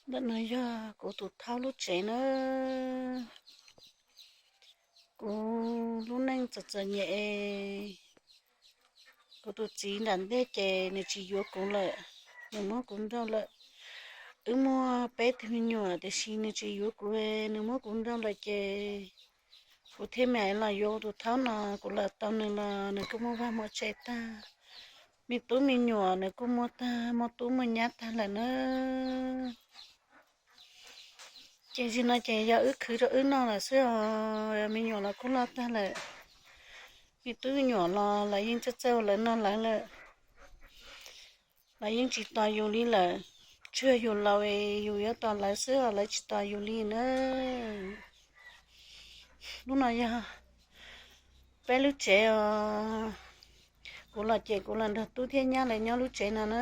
Ntawm no yog kuv tus thaub lub tsev na. Kuv lub neej txom txom nyem es kuv tus txiv nram ntej ces nws tsis yuav kuv lawm, nws muab kuv nrauj lawm. Wb muaj peb tug me nyuam tiam sis nws tsis yuav kuv, nws muab kuv nrauj lawm ces kuv thiaj mam los yuav kuv tus thaub no. Kuv los tau nws los nws kuj muaj vaj muaj tsev tag, me tub me nyuam nws kuj muaj tag, muaj tub muaj nyab tag lawm na. Ces zaum no ces yog wb khwv rau wb noj lawm xwb os, me nyuam los kuj loj tag lawm. Me tub me nyuam los lawv yeej txawj txawj ua lawv noj lawv lawm. Lawv yeej tsis tos yus li lawm, tsuas yus laus yus yuav tos lawv xwb os, lawv tsis tos yus li na. Lub no yog peb lub tsev os. Kuv los ces kuv los nrog tub thiab nyab lawv nyob lub tsev no na.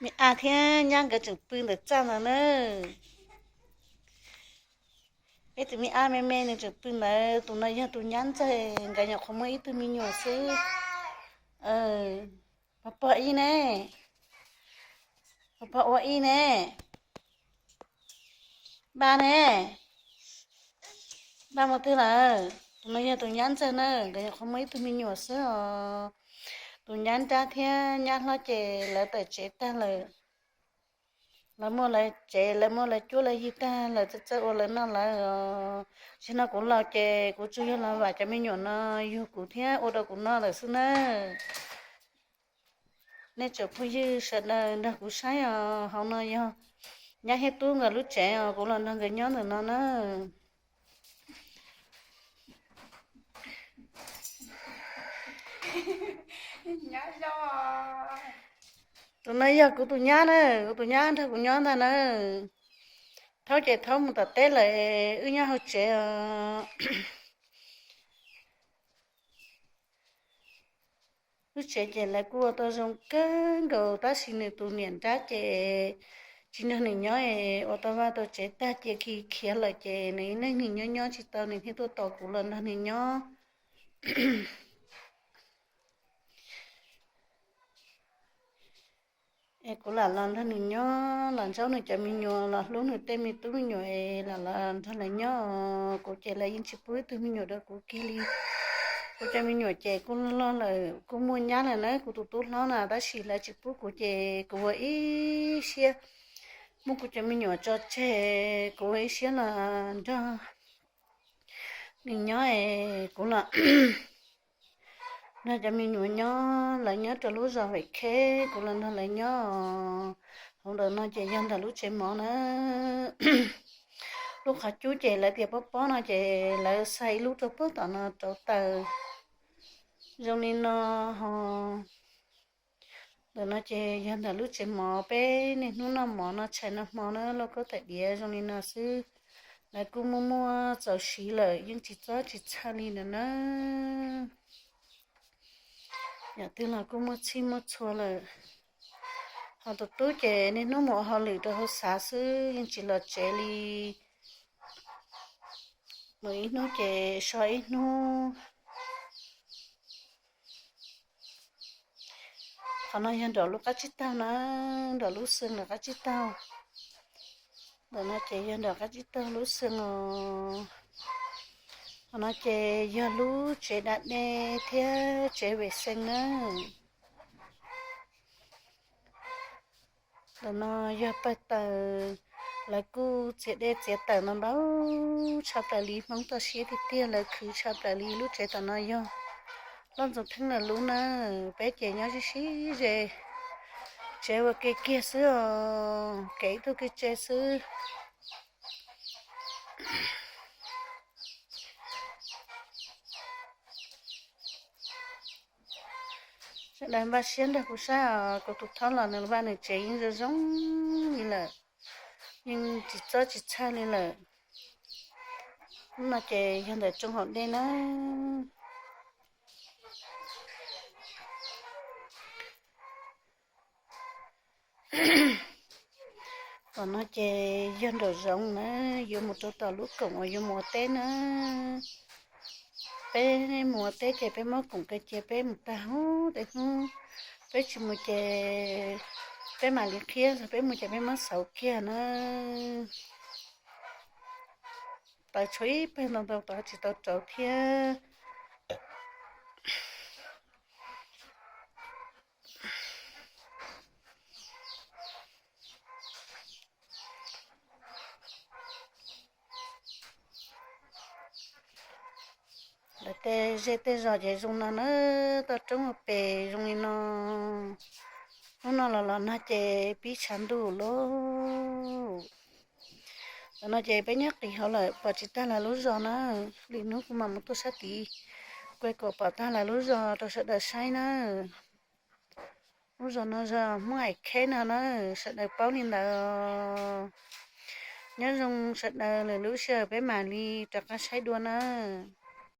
Me ab thiab nyab nkawd tseem pw ntawm txaj ntawd na. Peb tus me ab me me nws tseem pw ntawd. Tus no yog tus nyab ntxawg, nkawd nyuam qhuav muaj ib tug me nyuam xwb. Pog pog ib ne, pog pog ua ib ne, npaj ne, npaj mus twg lawm? Tus no yog tus nyab ntxawg na, nkawd nyuam qhuav muaj ib tug me nyuam xwb os. Tus nyab nrab thiab nyab hlob ces lawv tawm tsev tag lawm. Lawv muaj lawv tsev, lawv muaj lawv cuab lawv yig tag, lawv txawj txawj ua lawv noj lawv os. Zaum no kuv laus ces kuv tsuas yog los vam cov me nyuam no yug kuv thiab ua rau kuv noj lawm xwb na. Nej tsoom phooj ywg sawv daws nrog kuv saib os, hauv no yog nyab thiab tub nkawd lub tsev os, kuv los nrog nkawd nyob ntawm no na. Tus no yog kuv tus nyab na, kuv tus nyab nrog kuv nyob ntag na. Thaub ces thaub mus tom teb lawm, wb nyob hauv tsev os. Lub tsev ces lawv kuj ua tau zoo kawg nkaus tab sis nws tus niam nrab ces tsis nrog nws nyob es ua tau vaj tau tsev tag cia khi khiav lawm ces nws ib leeg nws nyob nyob tsis tau, nws thiaj tuaj tos kuv los nrog nws nyob. Es kuv lam los nrog nws nyob, los ntsaub nws cov me nyuam, los hlub nws tej me tub me nyuam es lam los nrog lawv nyob. Kuv ces lawv yeej tsis pub ib tug me nyuam rau kuv kiag li. Kuv cov me nyuam ces kuj loj loj lawm, kuj muaj nyab lawm na, kuv tus tub hlob na, tab sis lawv tsis pub kuv ces kuv ua ib siab muab kuv cov me nyuam tso tseg, kuv ua ib siab los nrog nws nyob es kuv los nrog cov me nyuam nyob, lawv nyob rau lub zos Vam Kheb, kuv los nrog lawv nyob. Hauv ntawm no ces yog ntawm lub tsev mov na. Lub qhov cub ces lawv tias pob pob no ces lawv xa ib lub rau puag tom no rauv taws zoo li no ho. Ntawm no ces yog ntawm lub tsev mov peb niaj hnub noj mov noj tshais noj hmo na, lauj kaub tais diav zoo li no xwb. Lawv kuj muaj muaj txaus siv lawm, yeej tsis txob tsis txhawj li ntawm na. Yam twg los kuj muaj txhij muaj txhua lawm. Ho tus tub ces niaj hnub mus ua hauj lwm rau hauv xav xwb, yeej tsis los tsev li. Mus ib hnub ces so ib hnub. Qhov no yog nram lub qab tsib taug na, nram lub xwb nram qab tsib taug. Ntawm no ces yog nram qab tsib taug lub xwb os. Qhov no ces yog lub tsev da de thiab tsev vem xees na. Ntawm no yog pawg taws, lawv kuj txiav dej txiav taws no ntau tshaj plaws li, Hmoob toj siab tiag tiag, lawv khwv tshaj plaws li. Lub tsev tom no yog Loj Ntxoov Theeb lawv lub na, peb ces nyob sib sib ze, tsev ua ke kiag xwb os, kev ib tug kev tsev xwb. Sawv daws npaj siab nrog kuv saib os, kuv tus thaub los nws vaj nws tsev yeej zoo zoo li lawm, yeej tsis txob tsis txhawj li lawm. Lub no ces yog ntawm tsoo hauv dej na. Tom no ces yog nraum zoov na, yuav mus rau tom lub koom uas yuav mus ua teb na. Peb mus ua teb ces peb muab koom kiag cia peb mus tag hnub, tag hnub peb tsis mus ces peb mam li qhia, peb mus ces peb muab xauv kiag na. Taws tshuav ib pawg ntau ntau tod tsis tau rauv thiab. Lawv tej zej tej zos ces zoo no na, toj roob ua pes zoo li no. Hnub no los los nag ces pib tshav ntuj lauj. Tam no ces peb nyob qis hauv lawm pom tsis tag lawv lub zos na. Lwm hnub kuv mam mus tuaj sab tid kuj kom pom tag lawv lub zos rau sawv daws saib na. Lub zos no zos Hmoob Aim Kheb no na, sawv daws paub li ntawd. Nyob zoo sawv daws, lwm lub sij hawm peb mam li rov qab saib dua nawb.